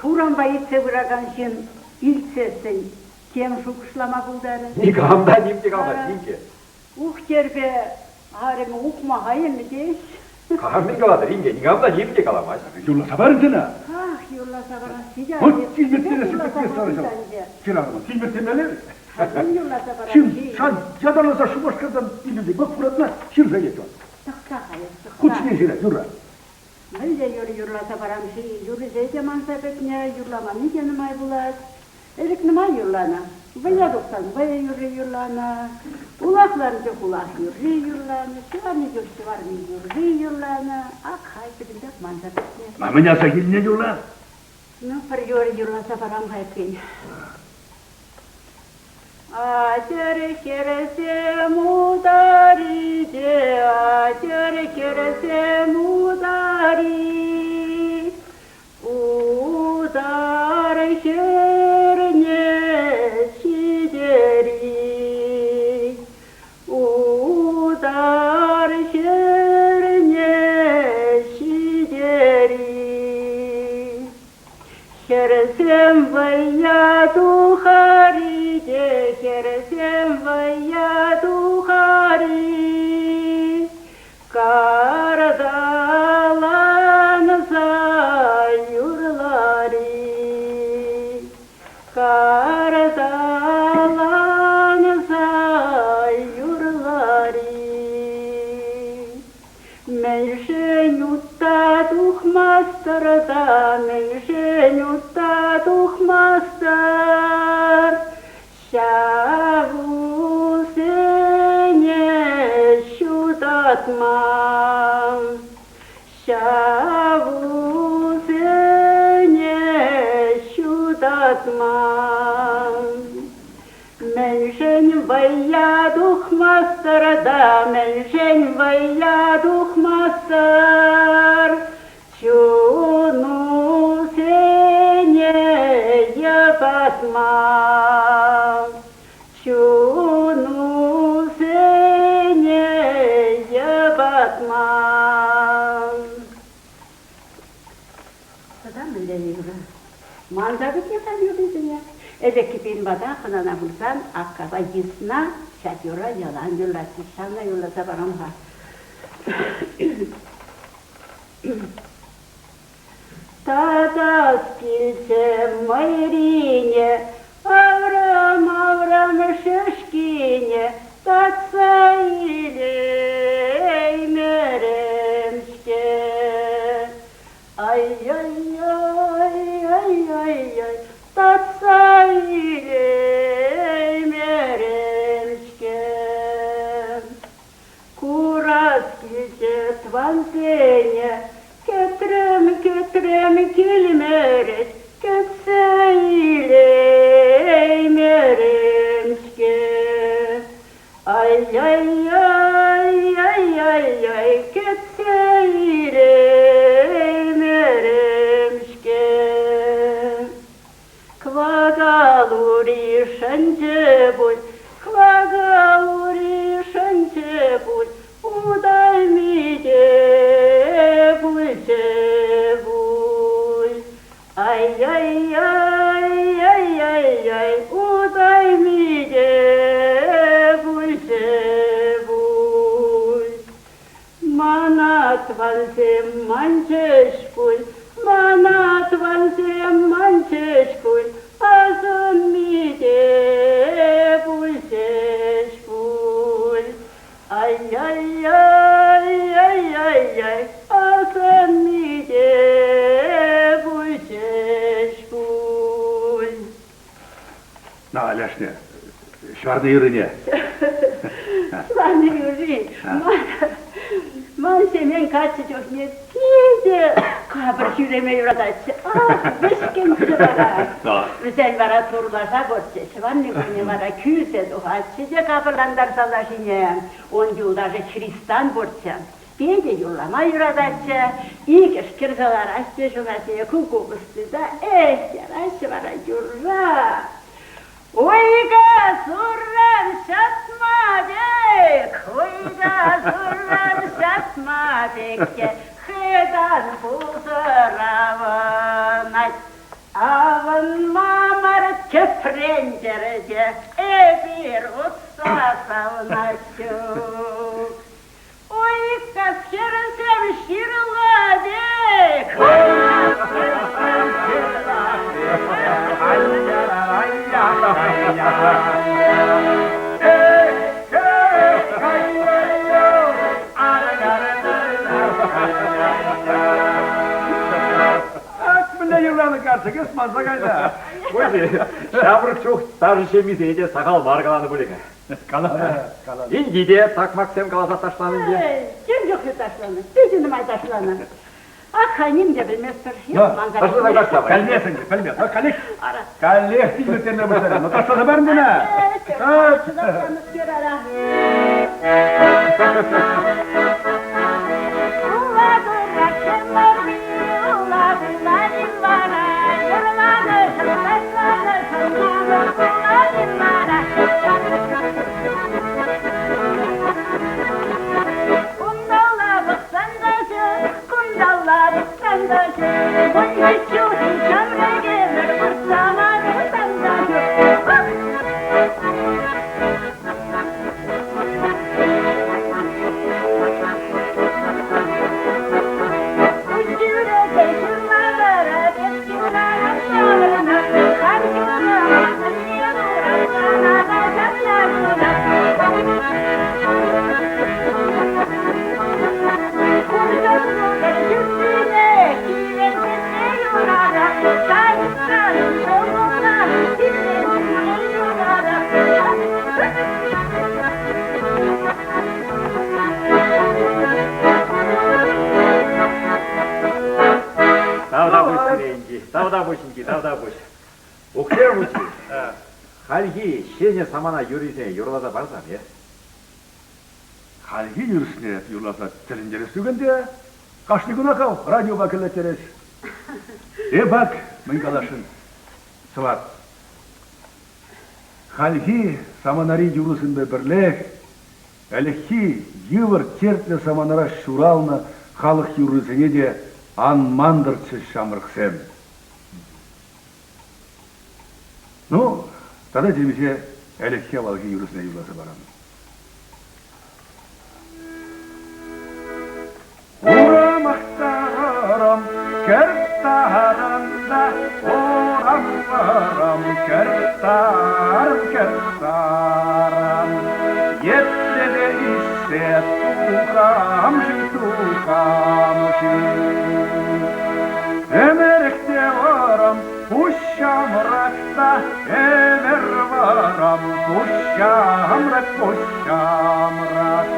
Урампа иртсе пыракан ҫын илтсессӗн тем шухӑшлама пултарӗ. Никам та ним те каламасть, инке. Ухтерпе арӑмӗ ухмаха илнӗ теҫ. Кам мӗн калатӑр, инке? Никам та ним те каламасть. Юрласа пар ӗнтӗ Ах, юрласа парасси те. Вот тилмӗрттересси пӗтмест сана ҫав. Хӗрарӑма тилмӗрттермелле. Ҫын ҫан ятарласа Шупашкартан килнӗ пек куратна ҫырса илет вӑл. Тӑхта-ха эс, тӑхта. Хут ҫине ҫырать, юрра. Мӗнле юр юрласа парам-ши? Юррисем те манса пӗтнӗ, юрламанни те нумай пулать. Ӗлӗк нумай юрланӑ. Вӑййа тухсан вӑйӑ юрри юрланӑ, улах ларнӑ чух улах юрри юрланӑ, ҫӑварни чух ҫӑварни юрри юрланӑ. Ак халь пӗтӗмпех манса пӗтнӗ. Ма мӗн аса килнӗ юрра? Ну, пӗр юрӑ юрласа парам-ха эппин. Атьӑр хӗрсем утари-те, атьӑр хӗрсем утари. Утар хӗрне ҫитери. Утар хӗрне ҫитери. Хӗрсем вӑййа тухар-и те, хӗрсем вӑййа тухар-и. Карталанса юрлар-и. Карталанса юрлар-и. Мӗншӗн утта тухмастӑр та, мӗншӗн утта тухмастӑр? Ҫав усене ҫутатма, ҫав усене ҫутатма. Мӗншӗн вӑййа тухмастӑр та, мӗншӗн вӑййа тухмастӑр? Чунусене йӑпатма, чунусене йӑпатма. Тата мӗнле юрӑ? Манса пӗтнӗ-ха юррисене. Ӗлӗкхи пирӗн пата хӑнана пырсан аккапа йысна ҫак юрра ялан юрлатчӗҫ. Ҫавна юрласа парам-ха. Татас килчӗ мӑйрине, аврам-аврам шӗшкине татса илеймерӗм-ҫке. Ай-яй-яй, ай-яй-яй, татса илеймерӗм-ҫке. Курас килчӗ тӑвансене, кӗтрӗм, кӗтрӗм килмерӗҫ, кӗтсе илеймерӗм-ҫке. Ай-яй-яй, ай-яй-яй, кӗтсе илеймерӗм-ҫке. Кӑвакал ури шӑнчӗ пуль, кӑвакал ури шӑнчӗ пуль, утайми те пулчӗ пуль. Ай-яй-яй, ай-яй-яй, утайми те пулчӗ пуль. Мана тӑвансем манчӗҫ пуль, мана тӑвансем манчӗҫ пуль, асӑнми те пулчӗҫ пуль. Ай-яй-яй, ай-яй-яй, асӑнми те пулчӗҫ пуль. На, Ляшне, ҫӑварни юррине. Ҫӑварни юрри. Ман Ҫемен каччӑ чухне питӗ капӑр ҫӳреме юрататчӗ. Ах, вӗҫкӗнччӗ вара. Вӗсен вара турласа пурччӗ. Ҫӑварни кунӗ вара кӳрсе тухатчӗ те капӑрлантарса лашине. Ун юлташӗ Христан пурччӗ. Питӗ юрлама юрататчӗ. Икӗш кӗрсе лараҫҫӗ ҫуна ҫине куккукӑс тытса, эх, яраҫҫӗ вара юрра. Уйка сурран ҫатма пек, уйка сурран ҫатма пек те хытан пусӑравӑнать. Авӑнма мар тӗпрентӗр те эпир утса савнать ҫук. Уйкас хӗрсем ҫырла пек. Хӗрсем ҫырла пек. Ак мӗнле юрланӑ карчӑк, эс манса кайнӑ. Ҫамрӑк чух ташӑ ҫеммисене те сахал мар каланӑ пулӗ-ха. Каланӑ, каланӑ. Инди те такмаксем каласа ташланӑ ӗнтӗ. Тем чухлӗ ташланӑ, питӗ нумай ташланӑ. Ах, ним те пӗлместпӗр. Ташласа ташлама. Пӗлмес ӗнтӗ, пӗлмес. Каллех, каллех тилмӗрттерме пуҫларӗ. Ну, ташласа пар ӗнтӗ ара. Ула кураксем ларни, ула куланин вара, юрланӑ, ташланӑ, шӑнманӑ куланин вара. Унталла пӑхсан та ҫук, кунталла пӑхсан та ҫук, ун ҫулхи ҫамрӑкӗ. мучи, тавтапуҫ инки, тавтапуҫ. Ухтер мучи, хальхи ҫӗнӗ самана юррисене юрласа парсам, е? Хальхи юрӑсене юрласа тӗлӗнтерес ҫук ӗнтӗ. Кашни кунах ав радиопа кӗрлеттерес. Эп ак мӗн каласшӑн, сӑвап. Хальхи саманари юрӑсемпе пӗрлех ӗлӗкхи йывӑр тертлӗ саманара ҫуралнӑ халӑх юррисене те ан мантӑрччӗ ҫамрӑксем. Ну, тата темиҫе ӗлӗкхи авалхи юрӑсене юрласа парам. Урамахтарам, кӗрттарам та, урамларам, кӗрттарам, кӗрттарам. Епле те ишсе тухам-ши, тухам-ши. Ӗмӗрех те вӑрӑм пуҫ ҫамрӑк та, ӗмӗр вӑрӑм пуҫ ҫамрӑк, пуҫ ҫамрӑк.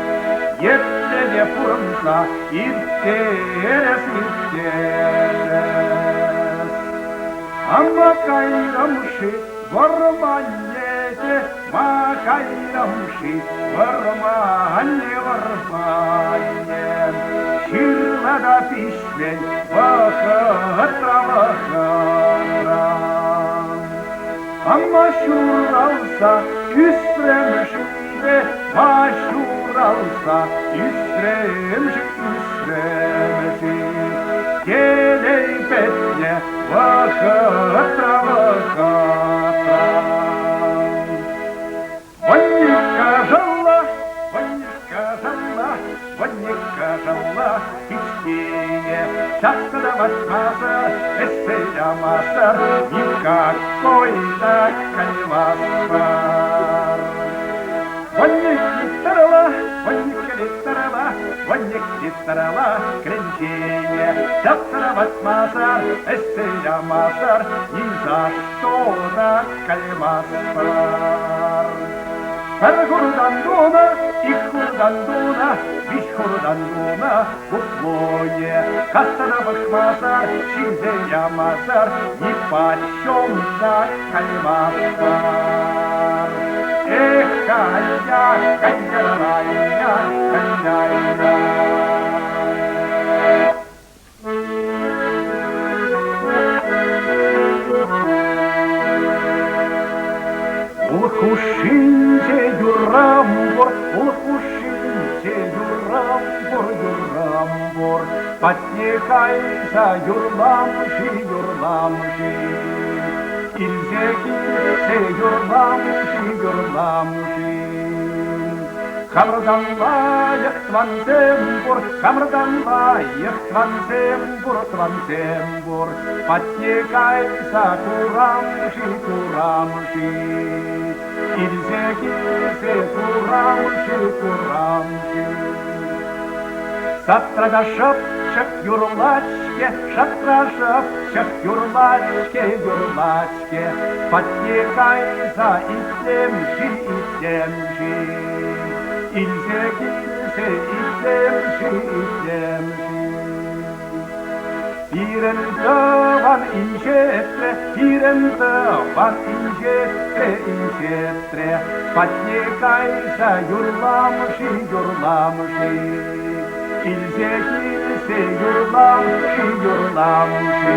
Епле те пурӑнса ирттерес, ирттерес. Ама кайрӑм-ши вӑрманне те, ма кайрӑм-ши вӑрманне, вӑрманне? Ҫырла та пиҫмен вӑхӑтра, вӑхӑтра. Ама ҫуралса ӳсрӗм-ши те, ма ҫуралса ӳсрӗм-ши, ӳсрӗм-ши? Телей пӗтнӗ вӑхӑтра, вӑхӑтра. Ванникка-шалла, ванникка-шалла, ванникка-шалла, пичкене ҫакса та ватмасӑр, ӗҫсе ямасӑр никакой та каймастпӑр. Ванникки-тӑрӑла, ванникки-тӑрӑла, ванникки-тӑрӑла, кӗленчене ҫакса та ватмасӑр, ӗҫсе ямасӑр ни за что та каймастпӑр. Пӗр хуртан тунӑ, ик хуртан тунӑ, виҫ хуртан тунӑ куплуне. Касса та пӑхмасӑр, ҫисе ямасӑр нипочем та каймастпӑр. Эх, кая, кая, кая, Улӑх хушшинче юрам пур, улӑх хушшинче юрам пур, юрам пур. Патне кайса юрламши, юрламши. Илсе килсе юрламши, юрламши. Хамӑртан лайӑх тӑвансем пур, хамӑртан лайӑх тӑвансем пур, тӑвансем пур. Патне кайса курам-ши, курам-ши? Илсе килсе курам-ши, курам-ши? Садра та шӑпчӑк юрлать-ҫке, шатра шӑпчӑк юрлать-ҫке, юрлать-ҫке. Патне кайса итлем-ши, итлем-ши? Илсе килсе итлем-ши, итлем-ши? Пирӗн тӑван инҫетре, пирӗн тӑван инҫетре, инҫетре, патне кайса юрламши, юрламши? Илсе килсе юрламши, юрламши?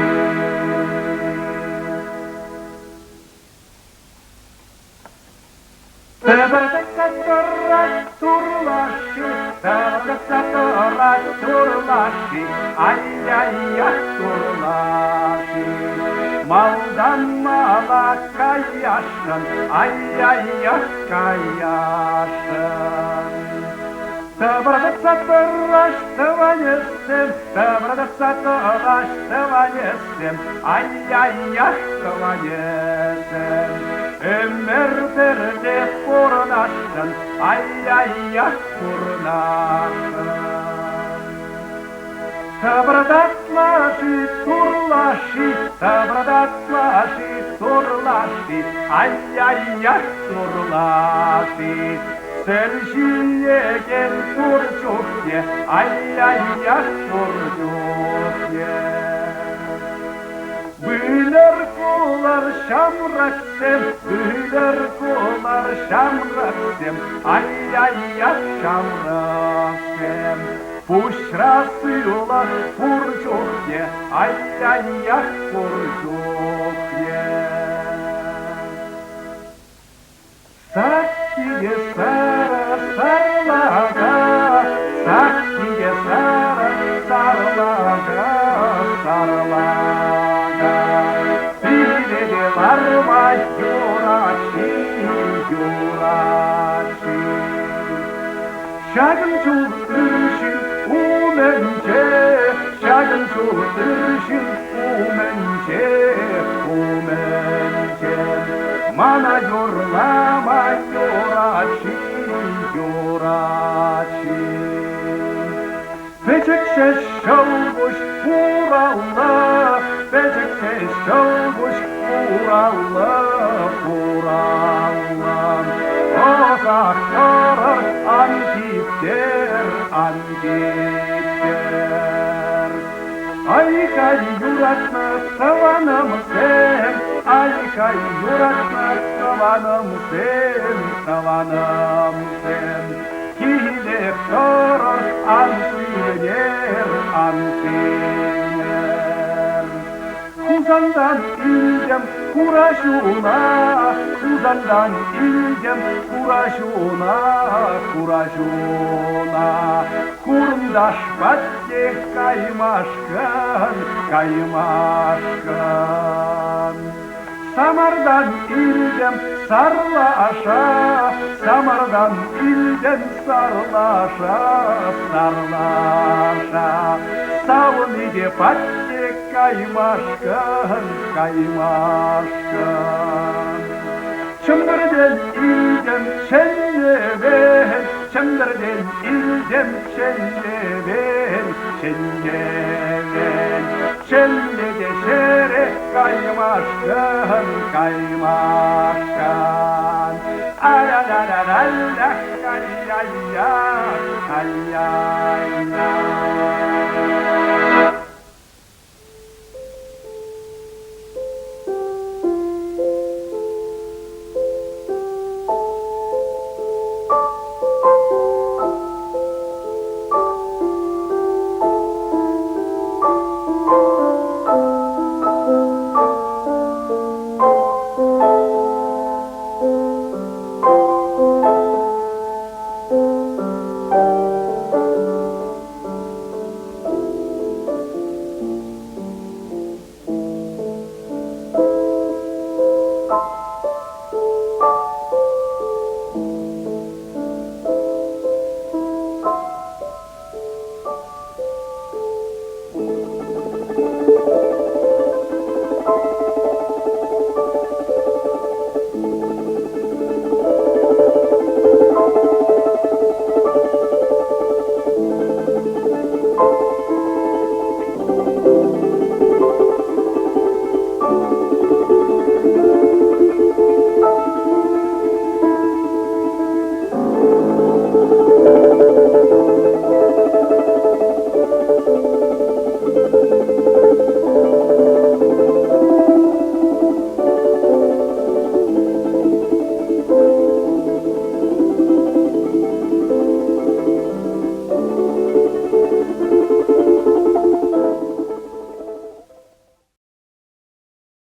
Тӑпӑртатса тӑрать турлаши, тӑпӑртатса тӑрать турлаши, ай-яй-ях турлаши. Малтан мала каясшӑн, ай-яй-ях каясшӑн. Тӑпӑртатса тӑраҫ тӑванӗсем, тӑпӑртатса тӑраҫ тӑванӗсем, ай-яй-ях тӑванӗсем. Ӗмӗр пӗрле пурӑнасшӑн, ай-яй-ях пурӑнасшӑн. Тӑпӑртатла-ши, турлаши, тӑпӑртатла-ши, турлаши, ай-яй-ях турлаши. Сӗр ҫиекен пур чухне, ай-яй-ях пур чухне. кулар ҫамрӑксем, выльӑр кулар ҫамрӑксем, ай-яй-ях ҫамрӑксем. Пуҫра сывлӑх пур чухне, ай-яй-ях пур чухне. Саккине сарӑ сарлака, саккине сарӑ сарлака, сарлака. Пире те ларма юрать-ши, юрать-ши? Ҫакӑн чул ыр ҫын умӗнче, ҫакӑн чул ыр ҫын умӗнче, умӗнче. Мана юрлама юрать-ши, юрать-ши? Пӗчӗкҫӗ ҫӑлкуҫ хуралла, пӗчӗкҫӗ ҫӑлкуҫ хуралла, хуралла. Ӑсах тӑрӑр, ан типтер, ан типтер. Ай-хай юратнӑ тӑванӑмсем, ай-хай юратнӑ тӑванӑмсем, тӑванӑмсем. Килех тӑрӑр, ан сивӗнер, ан сивӗнер. Хусантан илтӗм хура ҫуна, Хусантан илтӗм хура ҫуна, хура ҫуна. Хурӑнташ патне каймашкӑн, каймашкӑн. Самартан илтӗм сарлаша, Самартан илтӗм сарлаша, сарлаша. Савӑннипе патне каймашкӑн, каймашкӑн. Чӗмпӗртен илтӗм чӗннӗвен, Чӗмпӗртен илтӗм чӗннӗвен, чӗннӗвен. Чӗннӗ те ҫӗре каймашкӑн, каймашкӑн. Аля-ля-ля-ля-ля, ай-яй-я, ай-яй-я.